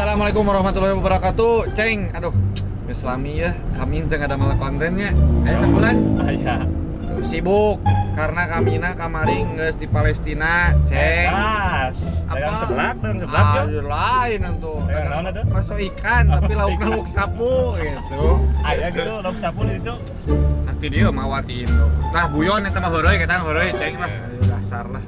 Assalamualaikum warahmatullahi wabarakatuh. Ceng, aduh, geus lami ya kami teu ngadamel kontennya. Aya sabulan. Aya. Sibuk karena kamina kamari geus di Palestina, Ceng. Gas. Dagang Apa? seblak, dagang seblak Ah, yo. lain atuh. Dagang naon atuh? Bakso ikan, Oh, tapi bakso laukna ikan. lauk sapu gitu. Aya gitu lauk sapu di ditu. Nanti dia mawatin tuh. Nah, guyon eta mah heureuy, kita heureuy, Ceng lah. Ayo, dasar lah.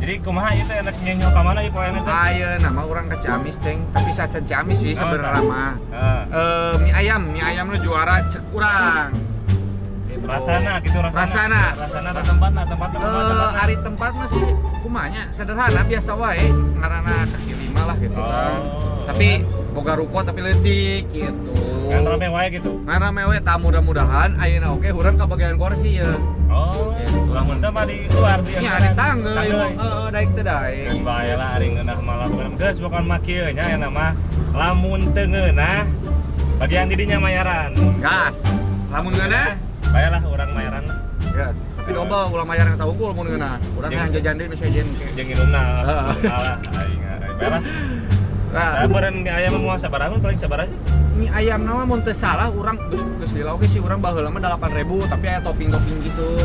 Jadi kumaha ieu teh enak nyenyo ka mana ieu poeana teh? Ayeuna mah urang ke Ciamis, Ceng, tapi sacan Ciamis sih Oh, sebenarnya mah. Heeh. Mie ayam nu juara cek urang. Gitu. Rasana gitu rasana. Rasana. Rasana teh tempatna, tempatna kumaha tempatna? Ari tempat masih kumanya sederhana biasa wae ngaranna kaki lima lah gitu kan. Oh. Tapi boga ruko tapi leutik gitu. Kan rame wae gitu. Ngan rame wae tah mudah-mudahan ayeuna oke urang ka bagian kursi ya. Oh, Gitu. lamun teh mah di luar di Nya di tangga Tangga. heeh daek teu daek. Geus bae lah ari ngeunah malah bukan geus bukan mah kieu nya enak mah lamun teu ngeunah bagian didinya mayaran. Gas. Lamun ngeunah Bae lah urang mayaran lah. ya, tapi dobel ulah mayar eta unggul mun ngeunah. Urang Jeung- hayang jajan deui nu sejen ke. Jeung inumna. Heeh. Alah aing aing bae lah. Nah, Nah, beureun mie ayam mah sabaraha paling sabaraha sih? Mie ayam nama mun teu salah urang geus geus lila oge sih urang baheula mah 8.000 tapi aya topping-topping gitu.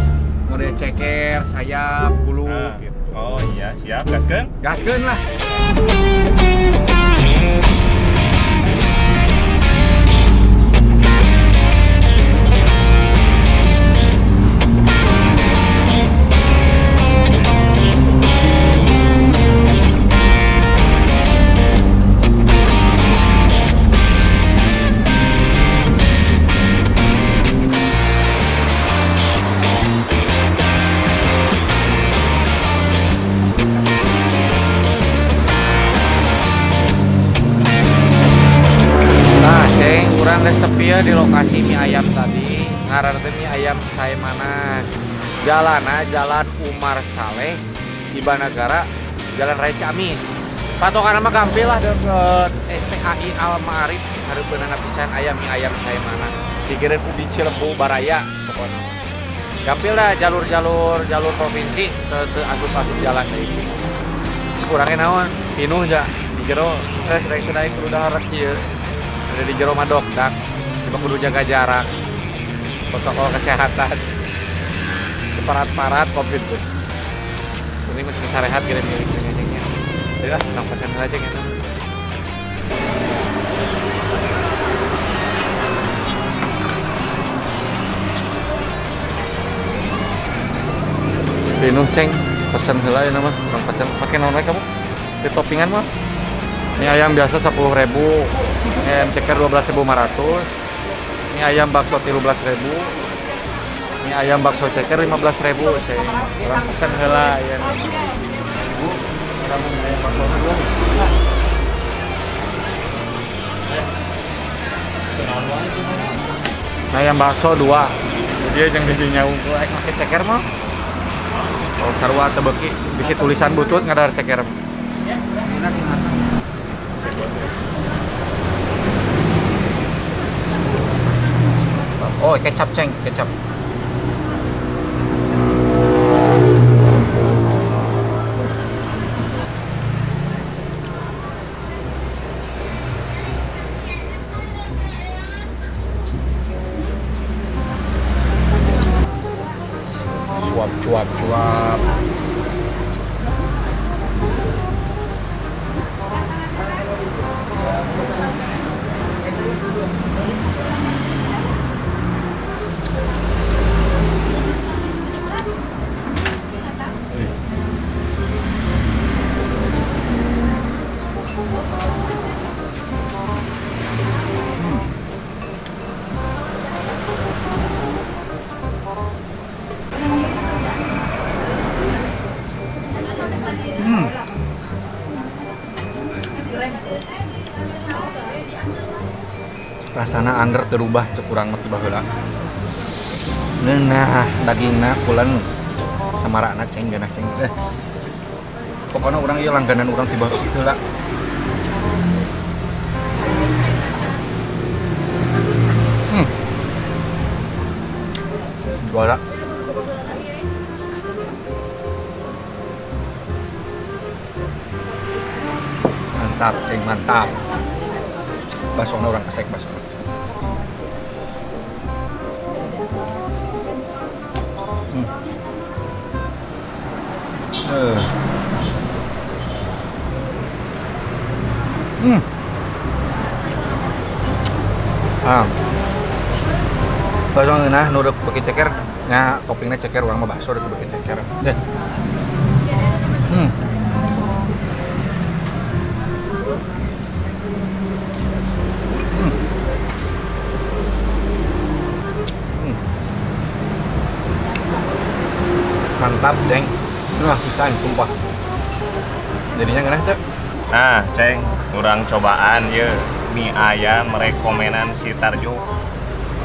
Model ceker, sayap, bulu Ah. gitu. Oh iya, siap gaskeun. Gaskeun lah. Nah, Ceng, urang geus tepi ya di lokasi mie ayam tadi. Ngaranna teh mie ayam Saimana. Jalanna Jalan Umar Saleh, Ibanagara, Jalan Raya Ciamis. Patokan mah gampil lah deket STAI Al Ma'arif hareupeunana pisan aya mie ayam Saimana. Pikireun Ubi Cilembu Baraya pokona mah. Gampil lah jalur-jalur jalur provinsi teu teu asup-asup jalan deui. Cek urangnya naon? Pinuh ja di jero geus rek teu daek kudu dahar kieu. Ada di jero mah dokdak, coba kudu jaga jarak, protokol kesehatan, keparat-parat covid tuh. Ini masih bisa rehat kira milik cengnya. Ayo ah, nang pesan heula ceng eta. Pinuh ceng, pesen heula ya nama, urang pesen pake naon wae kamu? Di toppingan mah. Ini ayam biasa 10.000, ini ayam ceker 12.500, ini ayam bakso 13.000, ini ayam bakso ceker 15.000, ceng. Urang pesen heula ya. Bu, urang mau ayam bakso dulu. Nah, ayam bakso 2. Dia jeung didinya unggul ek make ceker mah. Oh, sarua teu beuki, bisi tulisan butut ngadar ceker mah. Oh, kecap ceng, kecap. Cuap, cuap, cuap. Rasana angger terubah cek urang mah ti baheula. Ngeunah dagingna pulen samarakna ceng geunah ceng. Pokona urang ieu langganan urang ti baheula. Juara. Mantap ceng, mantap. Basona urang kesek basona. Ah. Bakso ngeunah nu rek beuki ceker nya toppingna ceker, urang mah bakso rek beuki ceker. Deh. Mantap, Ceng. Nah, pisan sumpah. Jadinya ngeunah teu? Nah, Ceng, urang cobaan ye mie ayam rekomenan si Tarjo.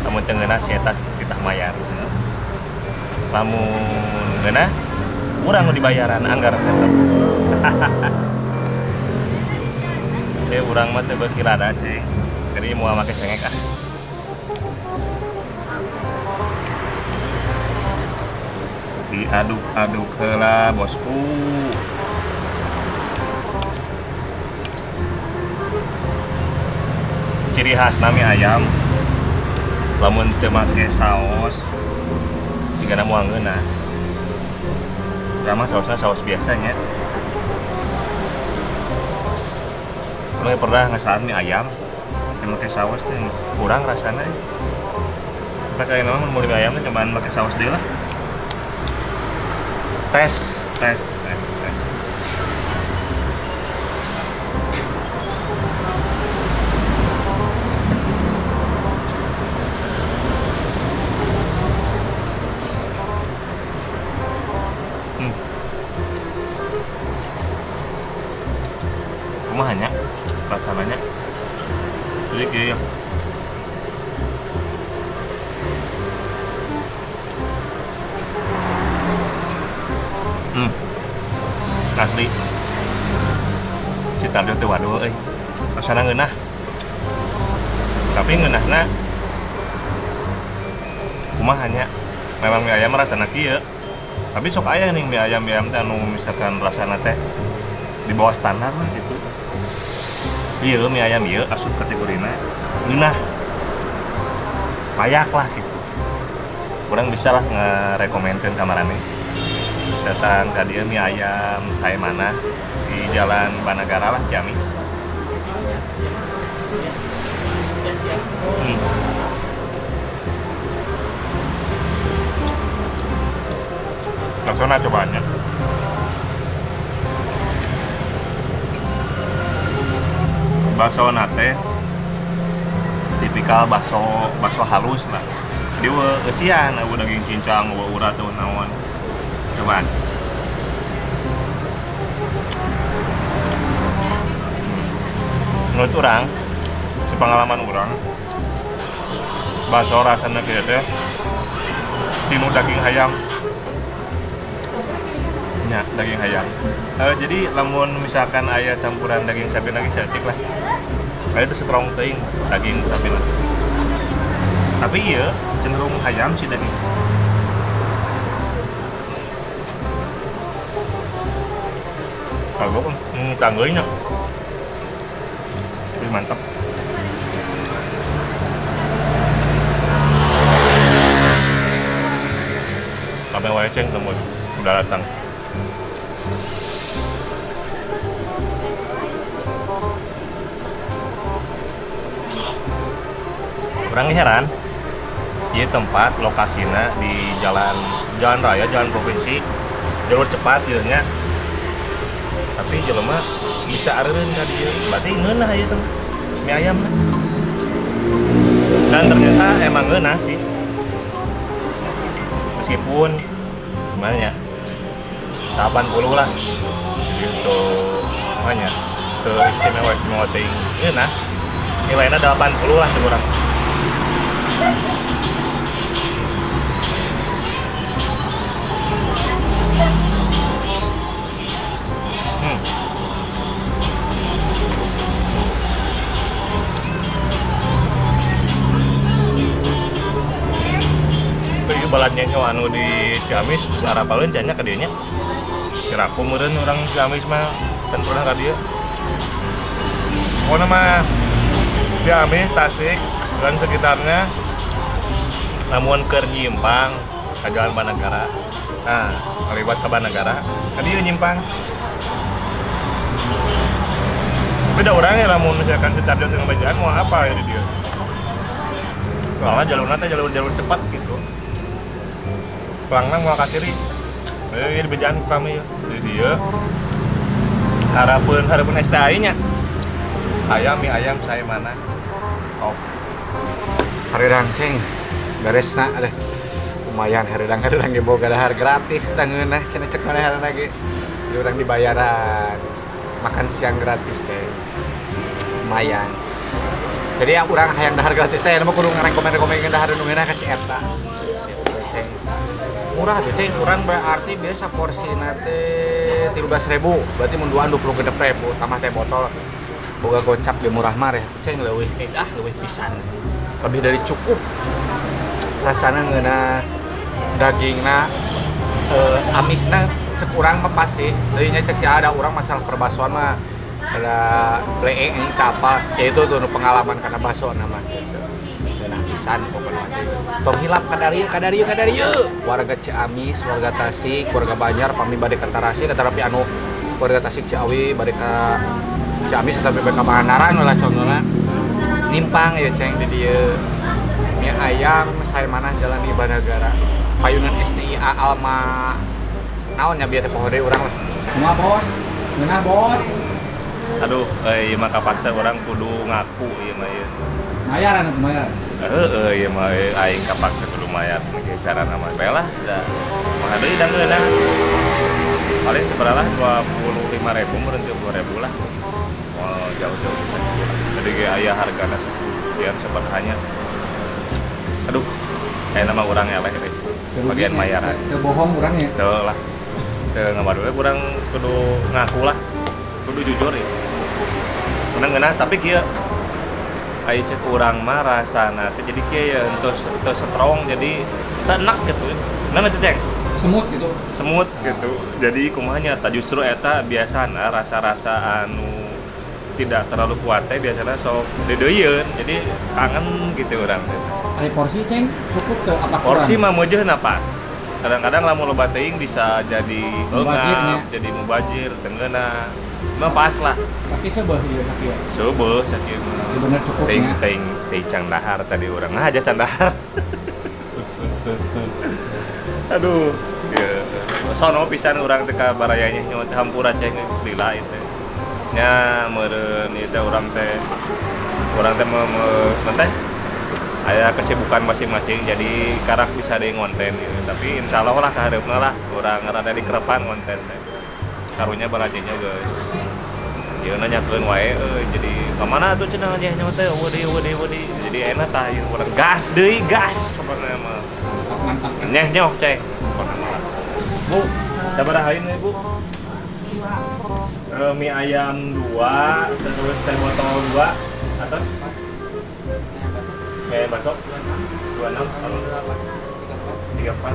Lamun teu ngeunah si eta titah mayar. Lamun ngeunah urang nu dibayaran anggar tetep. Urang mah teu beuki lada, Ceng. Jadi moal make cengek ah. Diaduk-aduk heula, bosku. Ciri khas nami ayam lamun teu make saos sigana moal ngeunah. Pertama saosnya saos biasanya. Kalau pernah ngesaan mie ayam teu make saos teh kurang rasana. Kita kayak nama mun mie ayam teh cobaan make saos deui lah. Tes, tes, tes, tes. Kumaha nya rasanya? Jadi kayak asli si Tarjo teh waduh euy. Rasana ngeunah. Tapi ngeunahna kumaha nya? Memang mie ayam rasana kieu. Tapi sok aya nih mie ayam teh anu misalkan rasana teh di bawah standar lah gitu. Ieu mie ayam ieu asup kategorina ngeunah. Layak lah gitu. Urang bisa lah ngerekomenkeun ka maraneh. Datang ka dieu mie ayam Saemanah di Jalan Banagara lah, Ciamis. Langsung aja cobaannya. Bakso nate tipikal bakso halus lah. Jadi eusian, eueuh daging cincang, eueuh urat eueuh naon. Cobaan. Menurut orang, sepengalaman orang, bakso rasanya kieu teh tinu daging hayam. Ya, daging hayam. Jadi lamun misalkan aya campuran daging sapi daging saeutik lah. Kayak itu strong teuing daging sapi lah. Tapi iya cenderung hayam sih daging. Kagok, tanggeunya. Lebih mantap. Sampai wae Ceng temu udah datang. Orang heran, ieu tempat lokasina di jalan raya, jalan provinsi, jalur cepat ieu nya. Tapi jelema bisa areureun ka dieu. Berarti ngeunah ieu teh mie ayam lah. Dan ternyata emang ngeunah sih. Meskipun gimana ya? 80 lah. Gitu. Makanya teu istimewa-istimewa teuing ngeunah. Nilainya 80 lah cek urang. Ieu balatnya nyawa anu di Ciamis geus arapaleun cenah ka dieu nya. Kira aku meureun urang Ciamis mah can pernah ka dieu. Pokona mah Ciamis, Tasik dan sekitarnya, lamun keur nyimpang ke Jalan Banagara. Nah, ngaliwat ke Banagara, tadi nyimpang. Beda orang ya lamun misalkan si target dengan bajaan mau apa ya di dia. Soalnya jalurnya teh jalur-jalur cepat gitu. Pelangna mau ka kiri. Di bejaan kami ya. Di dia harapan harapan STAI nya. Ayam mie ayam saya mana? Oh. Hareudang ceng. Beresna deh. Lumayan hareudang hareudang ge boga dahar gratis da ngeunah cenah cek maneh lagi. Jadi urang dibayaran. Makan siang gratis ceng. Lumayan. Jadi yang urang hayang dahar gratis teh mah kudu ngarekomen-rekomen dahar nu ngeunah ka si eta. Gitu ceng. Murah tuh ceng, urang berarti biasa porsina teh 13.000, berarti mun duaan 26.000 tambah teh botol. Boga gocap ge murah mah ya. Ceng leuwih leuwih pisan. Lebih dari cukup. Rasana ngeunah dagingna amisna cek urang mah pasti. Deui nya cek si ada urang masalah perbasoan mah ada pleeng ini apa ya itu tuh pengalaman karena baso nama gitu. Ngeunah pisan pokoknya mah. Tong hilap kadarieu kadarieu kadarieu. Warga Ciamis, warga Tasik, warga Banjar pami bade ka Tarasi katarapi anu warga Tasik Ciawi bade ka Ciamis tapi bade ka Pangandaran lah contohna. Nimpang ya ceng di dieu. Mie ayam saya mana jalan di Banagara. Payunan STIA Alma naon nya bieu teh poho deui urang lah. Kumaha bos? Ngeunah bos. Aduh, ieu mah kapaksa urang kudu ngaku ieu mah ieu. Mayar atuh mayar. Heeh, ieu mah aing kapaksa kudu mayar kieu carana mah. Bae lah, da. Mah deui da ngeunah. Paling sabaraha 25.000 meureun 30.000 lah. Oh, jauh-jauh bisa gitu. Jadi ge aya hargana sekian sabarahanya. Aduh, kayakna mah urang eleh deh. Bagian mayaran. Teu bohong urang ya. Teu lah. Teu ngabaru we urang kudu ngaku lah. Kudu jujur ya. Ngeunah tapi kieu aya cek urang mah rasana teh jadi kieu ya entos strong jadi teu enak gitu. Ngeunah teh ceng. Semut gitu. Semut gitu. Jadi kumaha nya tah justru eta biasana rasa-rasa anu tidak terlalu kuat teh biasana sok deudeuieun. Jadi kangen gitu urang teh. Ari porsi ceng cukup teu apa kurang? Porsi mah meujeuna pas. Kadang-kadang lamun loba teuing bisa jadi eungap, jadi mubazir, teu ngeunah. Mah pas lah. Tapi seubeuh ieu sakieu. Seubeuh sakieu mah. Ieu bener cukup nya. Teuing teuing can dahar tadi urang. Nah aja can dahar. Aduh, ieu. Sono pisan urang teh ka barayanya nyawa teh hampura ceng geus lila ieu teh. Nya meureun ieu teh urang teh teh aya kesibukan masing-masing jadi karak bisa deui ngonten gitu. Tapi insyaallah lah kahareupna lah urang rada dikerepan konten teh. Karunya balajanya geus. Ieu nanyakeun wae euy jadi ka mana atuh cenah nya teh eueuh deui. Jadi enak tah ieu urang gas deui gas pokona mah. Mantap. Nyeh nyoh ceng pokona mah. Bu, sabaraha ieu Bu? Mie ayam 2, terus teh botol 2, atas mie ayam bakso 26, 34.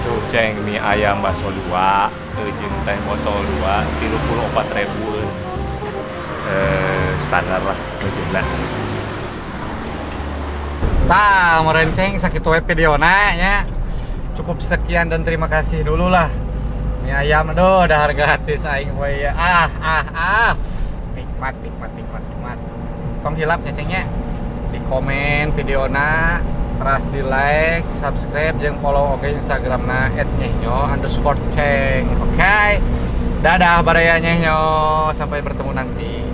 Tuh ceng mie ayam bakso 2, jeung teh botol 2, 34.000. Standar lah ujungna. Tah, meureun ceng sakitu we videona nya. Cukup sekian dan terima kasih dulu lah. Mie ayam aduh dahar gratis aing we ya. Nikmat nikmat nikmat nikmat. Tong hilap nya cengnya. Di komen videona, teras di like, subscribe jeung follow oge Instagramna @nyehnyo_ceng. Oke. Dadah baraya nyehnyo, sampai bertemu nanti.